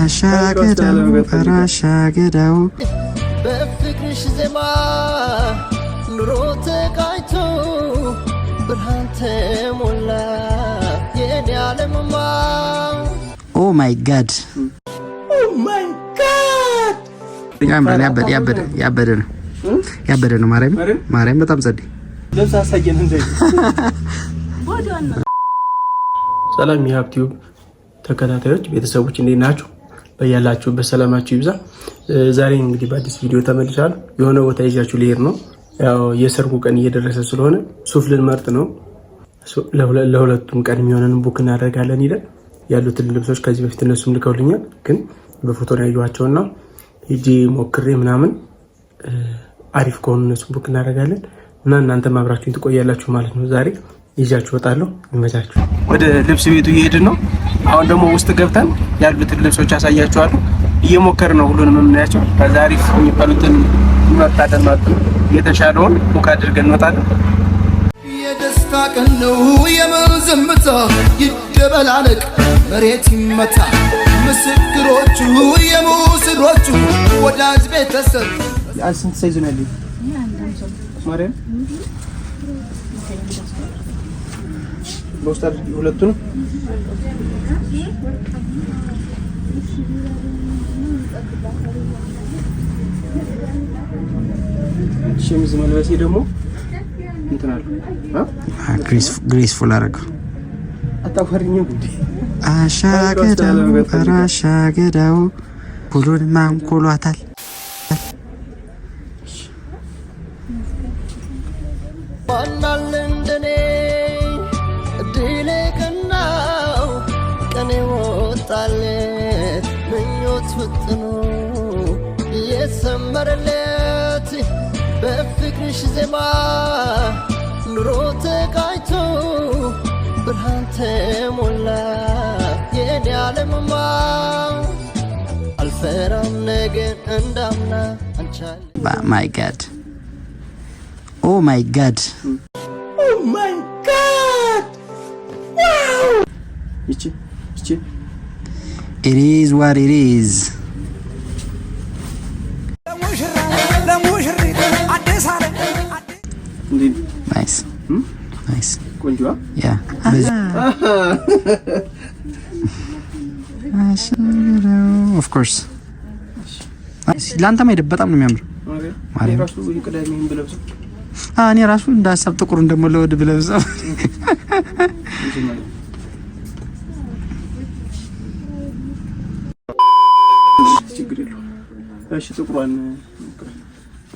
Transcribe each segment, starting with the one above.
አሻገዳው አሻገዳው። በፍቅርሽ ዜማ ኑሮ ተቃኝቶ ብርሃን ተሞላ የኔ ዓለምማ። Oh my God፣ ያምራል። ያበደ ያበደ ያበደ ነው፣ ያበደ ነው። ማርያም ማርያም በጣም ጸዴ። ልብስ አሳየን እንደ። ሰላም የሀብቲዩብ ተከታታዮች ቤተሰቦች፣ እንዴት ናችሁ? በያላችሁበት ሰላማችሁ ይብዛ። ዛሬ እንግዲህ በአዲስ ቪዲዮ ተመልሻለሁ። የሆነ ቦታ ይዣችሁ ልሄድ ነው። ያው የሰርጉ ቀን እየደረሰ ስለሆነ ሱፍ ልንመርጥ ነው። ለሁለቱም ቀን የሚሆነን book እናደርጋለን ይለን ያሉትን ልብሶች ከዚህ በፊት እነሱም ልከውልኛል፣ ግን በፎቶ ነው ያየኋቸውና ሂጂ ሞክሬ ምናምን አሪፍ ከሆኑ እነሱም book እናደርጋለን እና እናንተም አብራችሁኝ ትቆያላችሁ ማለት ነው። ዛሬ ይዣችሁ እወጣለሁ። ይመቻችሁ። ወደ ልብስ ቤቱ እየሄድን ነው። አሁን ደግሞ ውስጥ ገብተን ያሉትን ልብሶች አሳያችኋለሁ። እየሞከርን ነው ሁሉንም የምናያቸው። ከዛ አሪፍ የሚባሉትን እንመርጣለን ማለት ነው። የተሻለውን book አድርገን እንወጣለን። የደስታ ቀን ነው የምን ዝምታ፣ ይደበላለቅ መሬት ይመታ፣ ምስክሮቹ የሙስሮቹ ወዳጅ ቤተሰብ። ስንት size ነው ያለኝ? ማርያም በውስጥ አድርጊ ሁለቱን። ሸሚዝ መልበሴ ደግሞ እንትን አለ። Graceful አደረገው። አታፈሪኝም እንዴ? አሻገዳው አሻገዳው ሁሉን ማንኮሏታል። ማናለ እንደኔ እድሌ ቀናው ቀኔ ወጣለት ምኞት ውጥኑ የሰመረለት በፍቅርሽ ዜማ ኑሮ ተቃኝቶ ብርሃን ተሞላ የኔ ዓለምማ፣ አልፈራም ነገን እንዳምና አንቻለ። My God, oh my God. ይቺ ይቺ። It is what it is. እንዴት ነው? Nice, nice. ቆንጆዋ። Yeah, of course ለአንተም አይደል? በጣም ነው የሚያምር። ማርያም ራሱ ቅዳሜ ይሄን ብለብሰው። እኔ ራሱ እንደ ሀሳብ ጥቁር እንደሞለወድ ብለብሰው። እንትን ማለት ነው። ችግር የለውም። እሺ ጥቁሯን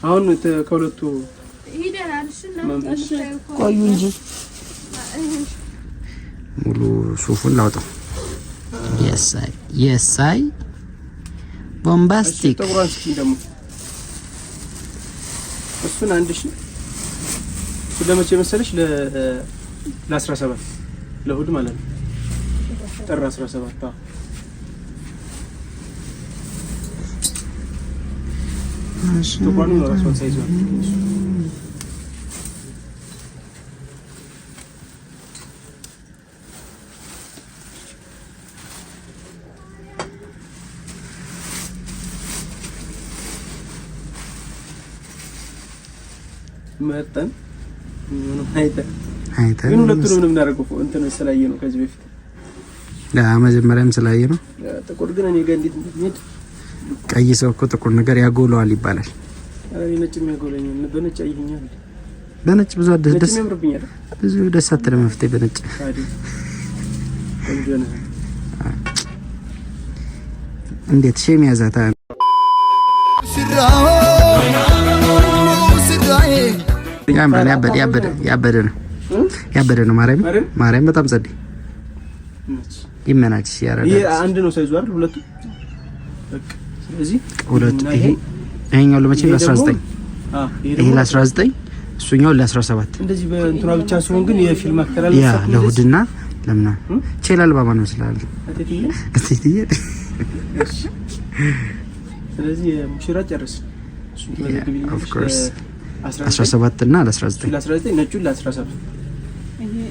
አሁን ከሁለቱ ቆዩ እንጂ ሙሉ ሱፉን ላውጣው። የሳይ የሳይ bombastic። ጥቁሯን እስኪ ደግሞ እሱን 1000። እሱን ለመቼ መሰለሽ? ለ17 ለእሑድ ማለት ነው። ጥር 17። አዎ። ጥቁሯንም ነው ራሷን size ዋን። መርጠን ምንም አይተን አይተን ግን ሁለቱንም ነው የምናደርገው። እንትን ስላየ ነው ከዚህ በፊት። መጀመሪያም ስላየ ነው። ጥቁር ግን እኔ ጋር እንዴት እንደሚሄድ። ቀይ ሰው እኮ ጥቁር ነገር ያጎለዋል ይባላል። ኧረ እኔ ነጭ የሚያጎለኛል። በነጭ አይኛል። በነጭ ብዙ ደስ ነጭ ደስ ያምርብኛል። ብዙ ደስ አትልም። መፍትሄ በነጭ። ታዲያ ቆንጆ ነህ። እንዴት shame ያዛታ። ሽራው ሙሽራዬ። ያምራል። ያበደ ያበደ ያበደ ነው፣ ያበደ ነው። ማርያም ማርያም በጣም ጸዴ። ይመናች ያረዳል። ይሄ አንድ ነው size ኡ አይደል? ሁለቱ በቃ ስለዚህ ሁለቱ እና ይሄ ይሄኛው ለመቼ? ይሄ ደግሞ ለ19። አዎ ይሄ ይሄ ደግሞ ለ19 እሱኛው ለ17። እንደዚህ በእንትኗ ብቻ ሲሆን ግን የፊልም actor Yeah, ለእሑድና ለምና ቼል አልባማ ነው ስላለ እቴትዬ። እቴትዬ። ስለዚህ የሙሽራ ጨረስን። እሱን ትመዘግቢልኛለሽ? Of course. ለ19 17 እና ለ19። ለ19 ነጩን ለ17።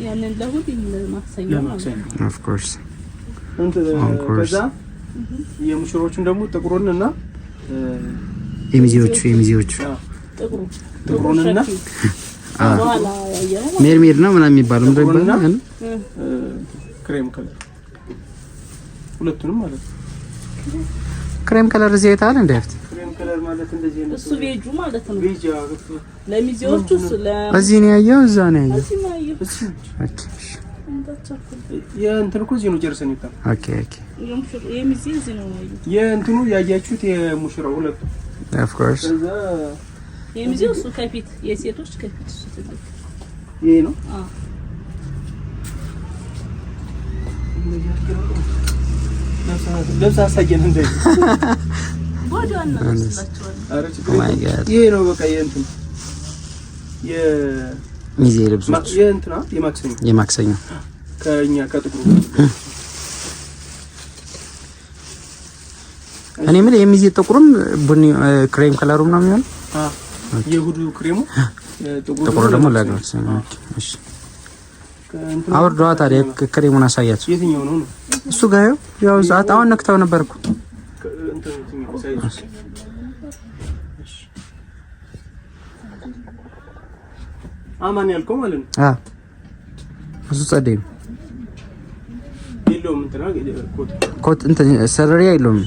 ያንን ለእሑድ ለማክሰኞ። ለማክሰኞ። Of course. እንትን Of course. ከዛ የሙሽሮቹን ደግሞ ጥቁሩን እና የሚዜዎቹ ጥቁሩንና mermaid ነው ምናምን የሚባለው ምንድን ነው የሚባለው? cream color ሁለቱንም ማለት ነው። cream color እዚህ አይተሃል? እንደ ሀብት cream color ማለት እንደዚህ ነው። እሱ beige ኡ ማለት ነው። beige ለሚዜዎቹ እዚህ ነው ያየው፣ እዛ ነው ያየው። okay የእንትን እኮ እዚህ ነው ጨርሰን ይጣ okay okay። የሚዜ እዚህ ነው ያየው። የእንትኑ ያያችሁት የሙሽራው ሁለቱ of course የሚዜው እሱ ከፊት የሴቶች ከፊት እሱ ትልቅ ይሄ ነው። አዎ ልብስ አሳየን። እንደዚህ ይሄ ነው በቃ የእንትን የሚዜ ልብሶች የእንትና የማክሰኞ የማክሰኞ ከኛ ከጥቁሩ እኔ የምልህ የሚዜ ጥቁሩም ቡኒ cream color ኡም ነው የሚሆነው። የእሑዱ ክሬሙ ጥቁሩ ደግሞ ለማክሰኞ። እሺ አውርደዋ ታዲያ ክሬሙን አሳያቸው። የትኛው ነው ነው? እሱ ጋር ያው አሁን ነክተው ነበር እኮ አማን ያልከው ማለት ነው። አዎ እሱ ጸደይ ነው። የለውም እንትና ኮት ኮት እንትን ሰረሪያ የለውም፣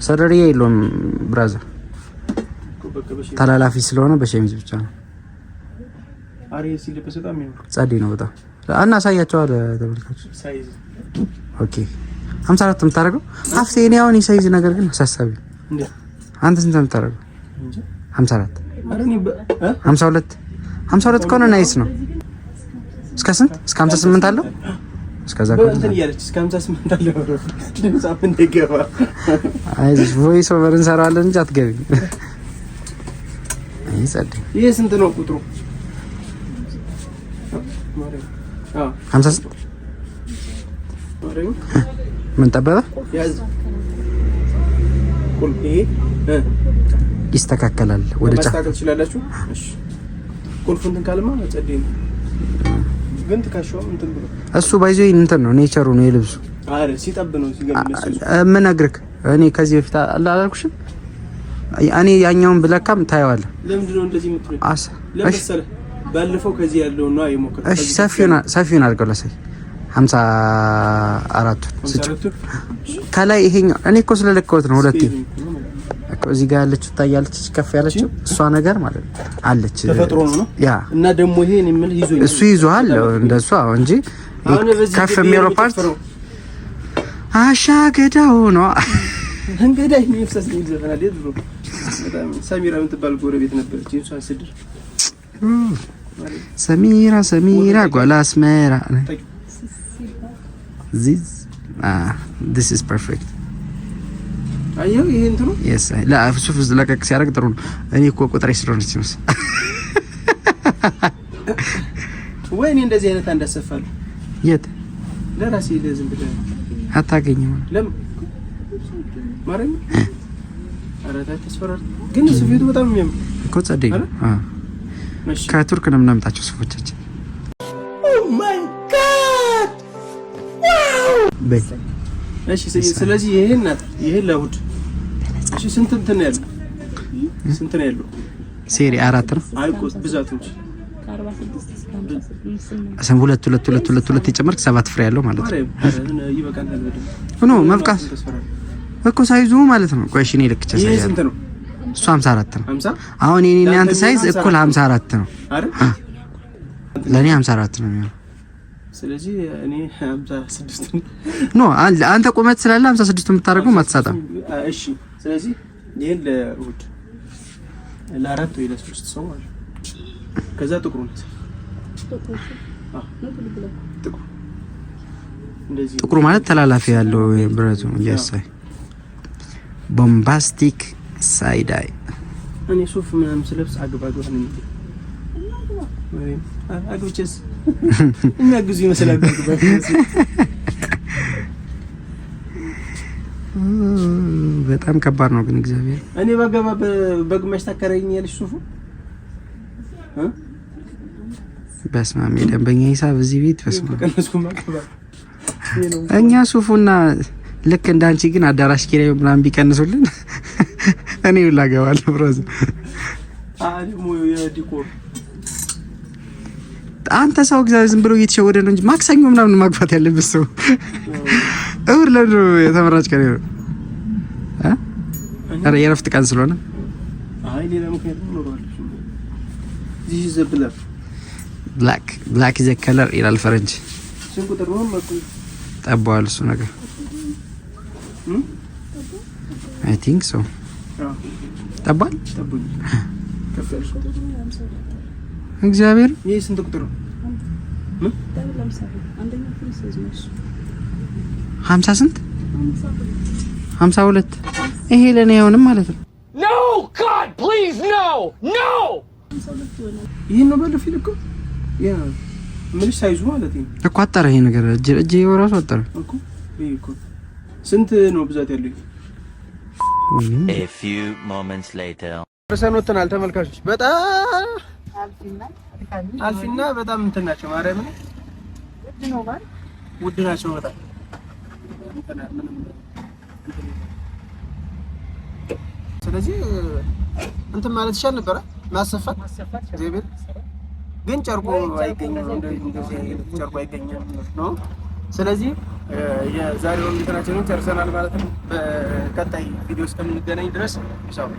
ሰረሪያ የለውም brother፣ ተላላፊ ስለሆነ በሸሚዝ ብቻ ነው። ሲለበስ በጣም ጸደይ ነው በጣም እና አሳያቸዋለሁ ተመልካች። size okay 54 የምታደርገው ሀፍቴ። እኔ አሁን የ size ነገር ግን አሳሳቢ። አንተ ስንት ነው የምታደርገው? 54 52 52 ከሆነ nice ነው። እስከ ስንት? እስከ 58 አለው። እስከዛ ከሆነ እንትን እያለች እስከ 58 አለው። ድምጻም እንደገባ አይዞሽ፣ voice over እንሰራለን እንጂ አትገቢም። አይ ጸደይ፣ ይሄ ስንት ነው ቁጥሩ? 58 ምን ጠበበ? ይስተካከላል። ወደ ጫፍ ማስተካከል ትችላላችሁ። እሺ ቁልፉ እንትን ካልማ ጸዴ ነው፣ ግን ትከሻውም እንትን ብሎ እሱ ባይዞ እንትን ነው nature ኡ ነው የልብሱ። አረ ሲጠብ ነው ሲገባ የምነግርህ እኔ ከዚህ በፊት አላልኩሽም? እኔ ያኛውን ብለካም ታየዋለህ። ለምንድን ነው እንደዚህ የምትለው? ለምሳሌ ባለፈው ከዚህ ያለው ነው የሞከርኩት። እሺ ሰፊውን አድርገው ላሳይ። 54ቱን ስጭው ከላይ ይሄኛው እኔ እኮ ስለለካሁት ነው። ሁለቴ እኮ እዚህ ጋር ያለችው ታያለች፣ ከፍ ያለችው እሷ ነገር ማለት ነው አለች። ተፈጥሮ ነው ያ እና ደግሞ ይሄን የምልህ ይዞኛል፣ እሱ ይዞሃል እንደሱ። አዎ እንጂ ከፍ የሚለው part አሻገዳው ነው። እንግዳ የሚፈሰስ ነው ዘፈና ድሮ በጣም ሰሚራ የምትባል ጎረቤት ነበረች። እሷን ስድር ሰሚራ ሰሚራ ጓላ አስመራ this is perfect። አየው ይሄ እንትኑ yes ሱፍ ለቀቅ ሲያደርግ ጥሩ ነው። እኔ እኮ ቁጥሬ ስለሆነች ነው። ወይ እኔ እንደዚህ አይነት አንድ አሰፋለሁ። የት ለራሴ ለዝም ብለህ አታገኝም። ለምን ማርያም ኧረ ተስፈራር ግን ስፌቱ በጣም የሚያምር እኮ ጸደይ ነው። ከቱርክ ነው የምናመጣቸው ሱፎቻችን። oh my God wow! እሺ ስለዚህ ይሄ እናት ይሄ ለእሑድ እሺ። ስንት እንትን ነው ያለው? ስንት ነው ያለው? ሴሪ አራት ነው። አይ እኮ ብዛቱ እንጂ ሁለት ሁለት ሁለት ሁለት ሁለት የጨመርክ ሰባት ፍሬ ያለው ማለት ነው። no መብቃት እኮ size ኡ ማለት ነው። ቆይ እሺ እኔ ልክቼ ሳይዝ ነው እሱ 54 ነው። አሁን የኔ እና አንተ size እኩል 54 ነው። ለኔ 54 ነው የሚሆነው። ስለዚህ እኔ 56 no አንተ ቁመት ስላለ 56 የምታደርገው ማትሳጣም። እሺ ስለዚህ ይሄን ለእሑድ ለአራት ወይ ለሶስት ሰው ማለት ከዛ ጥቁሩ ነው። ጥቁሩ ማለት ተላላፊ ያለው ብረቱ yes bombastic side eye እኔ ሱፍ ምናምን ስለብስ አግባ አግባ ነው የሚለኝ። አግብቼስ የሚያግዙ ይመስላል። በጣም ከባድ ነው ግን እግዚአብሔር እኔ ባገባ በግማሽ ታከራይኛለሽ ሱፉ በስመ አብ የደንበኛ ሂሳብ እዚህ ቤት በስመ አብ። እኛ ሱፉና ልክ እንዳንቺ ግን አዳራሽ ኪራይ ምናምን ቢቀንሱልን እኔ ሁላ እገባለሁ። Brother። ደግሞ የ decor አንተ ሰው እግዚአብሔር ዝም ብሎ እየተሸወደ ነው እንጂ ማክሰኞ ምናምን ማግባት ያለበት ሰው እሑድ ለምንድን ነው የተመራጭ ቀን ነው? ኧረ የእረፍት ቀን ስለሆነ። አይ፣ ሌላ ምክንያት ይኖረዋል። This is black. Black, black is color ይላል ፈረንጅ። ስንት ቁጥር ነው? መኩ ጠባዋል እሱ ነገር። I think so ጠቧል። ጠቡኝ። ከፍ ያልሽ። እግዚአብሔር። ይሄ ስንት ቁጥር ነው? አንደኛ free size ነው እሱ። 50 ስንት? 52። ይሄ ለእኔ አይሆንም ማለት ነው። No! God, please, no! No! ይሄን ነው ባለፈው እኮ ያ ምንሽ size ኡ ማለት ነው። እኮ አጠረ ይሄ ነገር፣ እጅ እጅ ራሱ አጠረ። እኮ ይሄ እኮ ስንት ነው ብዛት ያለው? A few moments later. ርሰን ወጥተናል ተመልካቾች። በጣም አልፊና በጣም እንትን ናቸው። ማርያምን ውድ ናቸው በጣም። ምንም። ስለዚህ እንትን ማለት ይሻል ነበረ፣ ማሰፋት። እግዚአብሔር ግን ጨርቁ አይገኝም፣ እንደዚህ አይነት ጨርቁ አይገኝም ነው። ስለዚህ የዛሬውን እንትናችንን ጨርሰናል ማለት ነው። በቀጣይ ቪዲዮ እስከምንገናኝ ድረስ ቻው።